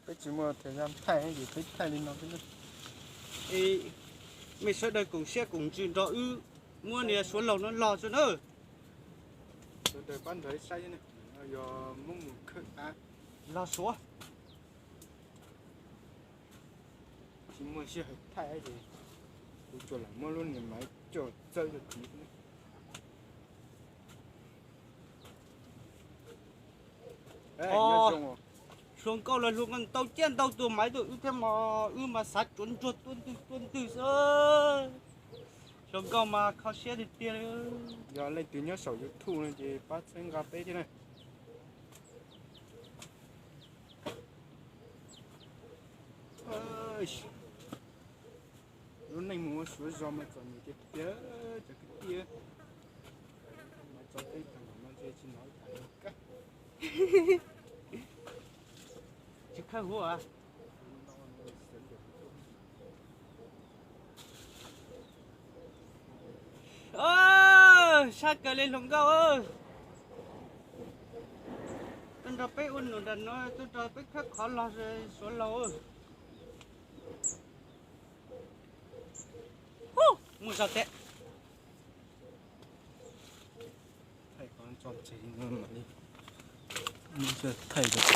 Peb tsis muaj thời gian thaij ces peb thaij li no xwb. Mej sawv daws koom siab koom ntsws nrog wb muab niag suav laug no log tso na. Sawv daws pab nrog wb saib, yog muab mus khawb av log suav. Tsis muaj sij hawm thaij ces kuv tsuas lam muab lub niag maiv coj txawb rau tid. Hluas nkauj los hluas nkauj ntau ciaj ntau tuag maiv tuaj, wb thiab mas wb mas xav tsuav ntsuag tua ntwg tua ntwg xwb. Hluas nkauj mas kho siab tiag tiag. Yog leej twg nyob saum YouTube no ces pab txhawb nqa peb thiab na. Lub neej mus ua suav zog mas txom nyem tiag tiag cov kwv tij. Mas tso tej tag mam no ntshe tsis hnov tham kab. Tsis khawb huv. Sab kawg li hluas nkauj. Tuaj nrog peb ua num nram no, tuaj nrog peb khawb qhov log suav laug. Mus zog tiag. Thaij qhov tso tseg no mam li, thaij rau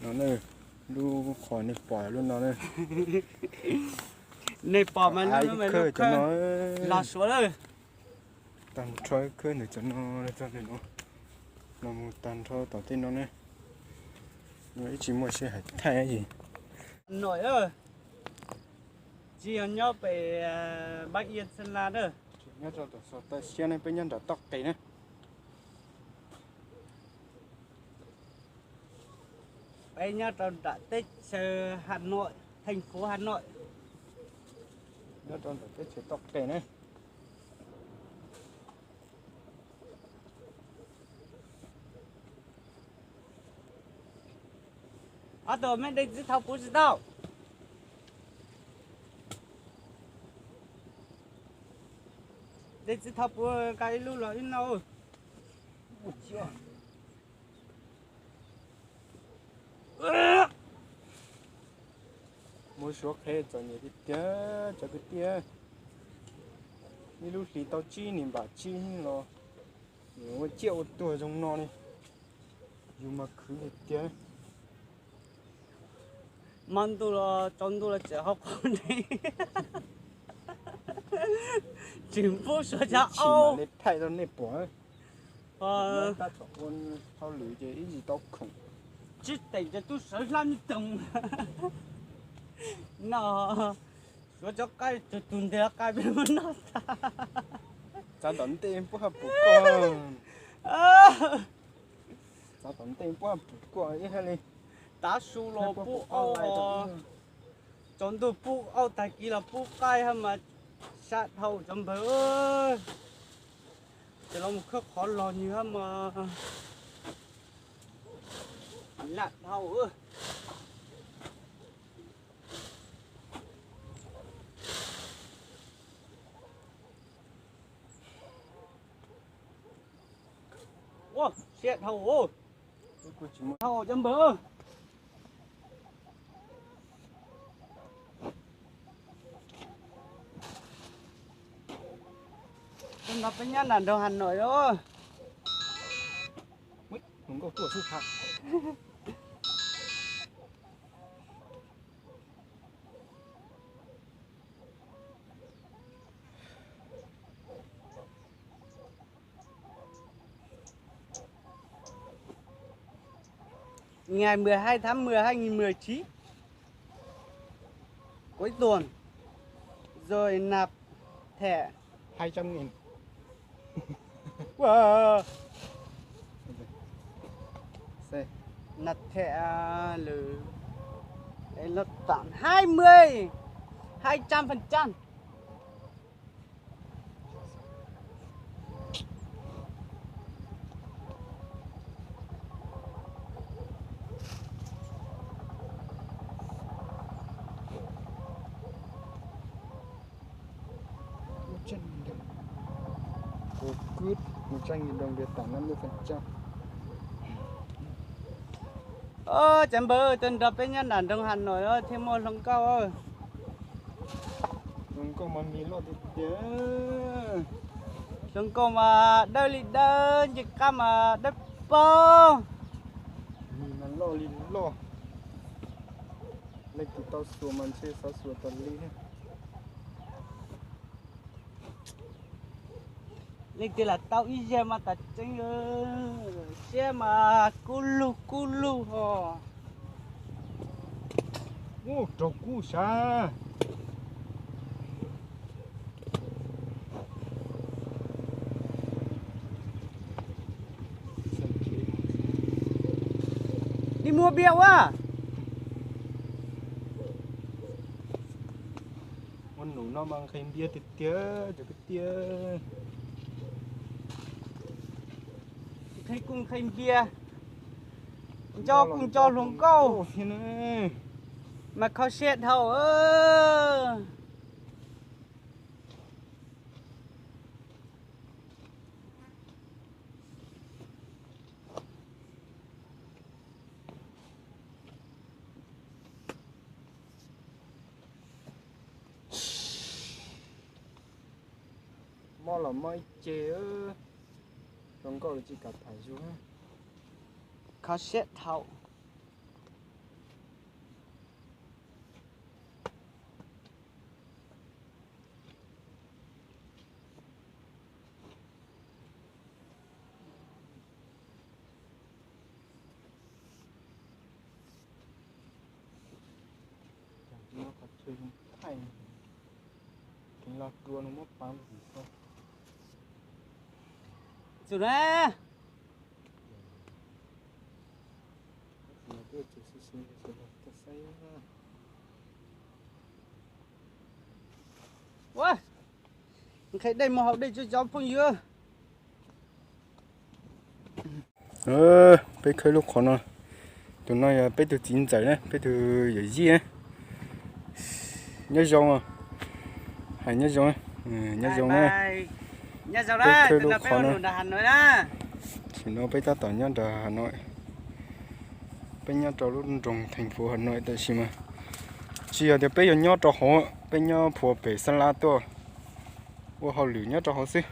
no na, lub qhov nej pom lub no na. Nej pom mas ib khawb cov no, los suav lawm. Tag nrho khawb ntawm cov no, no mus tag nrho tom tej no ne. Ib tsis muaj sij hawm thaij ces. Hà Nội, tsis yog nyob pem Bắc Yên Sơn La na. Nyob rau tom Xos Tawj Siab ne, peb nyob nram toj qes na. Peb nyob rau nram teb chaws Hà Nội, thành phố Hà Nội. Nyob rau nram teb chaws toj qes ne. Ov, tus mej dej txiv thaum puv tsis tau. Dej txiv thaum puv nqa ib lub los wb noj. Mus suav qhev txom nyem tiag tiag cov kwv tij. Ib lub hlis tau tsib niag npam tsib los ua ciaj ua tuag zoo no li. Yus mas khwv tiag tiag. Hmo ntuj los tsaus ntuj los tseem hauv qhov ntev. Tseem pub suav cov aub li thaij rau nej pom. Tab tom ua hauj lwm ces ib tsis tau khoom. Tsib teem cov tub sawv hlab me toom no. Suav cov qaib tus tus nteg qaib peb muab noj tag. Txav tom ntej puab haj pum koj. Txav tom ntej puab haj pum koj ib hab li. Tav su los pub aub, tsaus ntuj pub aub, tag kis los pub qaib hab mas sab dhau cov npawg. Ces los mus khawb qhov log nws hab mas lam dhau. Ua siab dhau, dhau cov npawg. Tus no peb nyob nram nroog Hà Nội os. Hluas nkauj tuaj xwb tha. Ngày mười hai tháng mười hai nghìn mười chín, cuối tuần, rồi nạp thẻ hai trăm nghìn. Wow. Nạp thẻ, à, lử, ê, nó tặng hai mươi, hai trăm phần trăm. Một trăm nghìn đồng. Một trăm nghìn đồng để tặng năm mươi phần trăm. Cov npawg, tuaj nrog peb nyob nram nroog Has Nois thiaj muaj hluas nkauj. Hluas nkauj mas mis loj tiag tiag. Hluas nkauj mas dawb li dawb, ncej qab mas dawb paug. Mis mas loj li loj. Leej twg tau xuas mas ntshe xav xuas tas li. Leej twg lam tau ib zaug mas tas tseeb, siab mas kub lug kub lug ho. Ub, raug kub sav. Li muaj npias ua. Ua num no mas nqhis npias tiag tiag cov kwv tij. Nqhis kuj nqhis npias, nco kuj nco hluas nkauj thiab, mas kho siab dhau. Mob los mob ib ce, zoo nkauj los tsis kam tham yus. Kho siab dhau. Txus na. Ua, nqhis dej mus haus dej tso cov phooj ywg. Peb khawb lub qhov no, tus no yog peb tug txiv ntxawm na, peb tug yawm yij na. Nyob zoo, hais nyob zoo, nyob zoo na. Peb khawb lub qhov no, tam sim no peb tab tom nyob nram Has Nois. Peb nyob rau lub nroog theem fuv Has Nois tam sim mas tsis yog tias peb yuav nyob rau hauv, peb nyob phua pem Xab Lab tuaj ua hauj lwm nyob rau hauv xwb.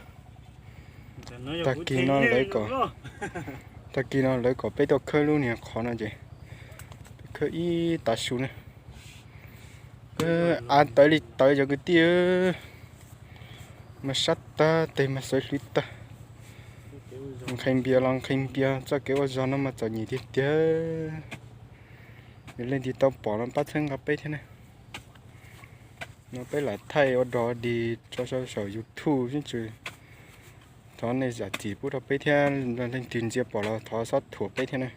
Tag kis no lawv kom, tag kis no lawv kom peb tuaj khawb lub niag qhov no ces peb khawb ib tav su na. Av tawv li tawv cov kwv tij, mas sab tag tes mas xav hlwv tag. Nqhis npias los nqhis npias, txoj kev ua zog no mas txom nyem tiag tiag. Yog leej twg tau pom los pab txhawb nqa peb thiab na. No peb lam thaij ua dog dig tso saum YouTube xwb, thov nej zam txim pub rau peb thiab, leej twg ntsia pom los thov xob thuam peb thiab na.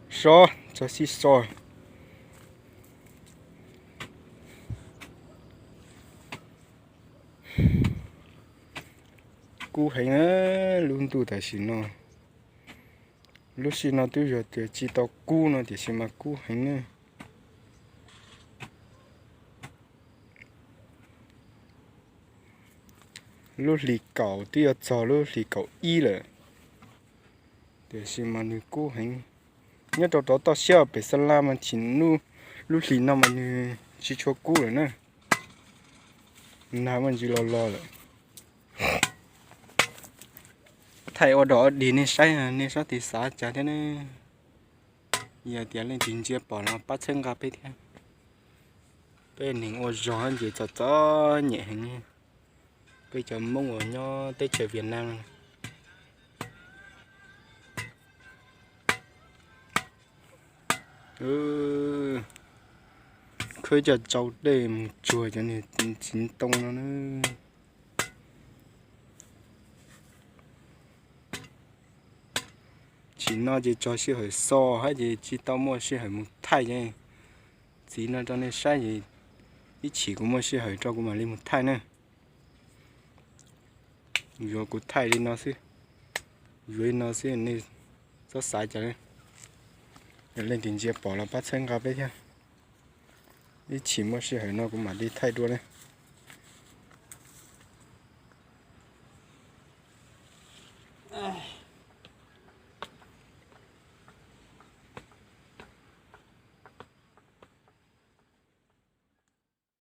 So, txog xij so. Kub heev na, lub ntuj tam sim no. Lub sij no twb yog tias tsis tau kub no tiam sis mas kub heev na. Lub hlis kaum twb yuav txog lub hlis kaum ib lawm, tiam sis mas nws kub heev. Nyob rau rov toj siab pem Xab Laj mas chim lub hlis no mas nws tsis tshua kub lawm na. Nag muaj ntsis los los lawm. Thaij ua dog ua dig nej saib, nej sab tes xav cas thiab ne? Yog tias leej twg ntsia pom los pab txhawb nqa peb thiab. Peb neeg ua zog ces txom txom nyem heev. Peb cov Hmoob uas nyob teb chaws Vietnam no, khwb coj tsau dej mus tsuag cov niag txiv ntoo no na. Chim no ces txog sij hawm so hab ces tsis tau muaj sij hawm mus thaij ces txiv no rau nej saib ces ib chim kuv muaj sij hawm rau kuv mam li mus thaij na. Yuav kuv thaij li no xwb, yuav li no xwb nej txhob xav cas. Yog leej twg ntsia pom los pab txhawb nqa peb thiab. Ib chim muaj sij hawm no kuv mam li thaij dua na.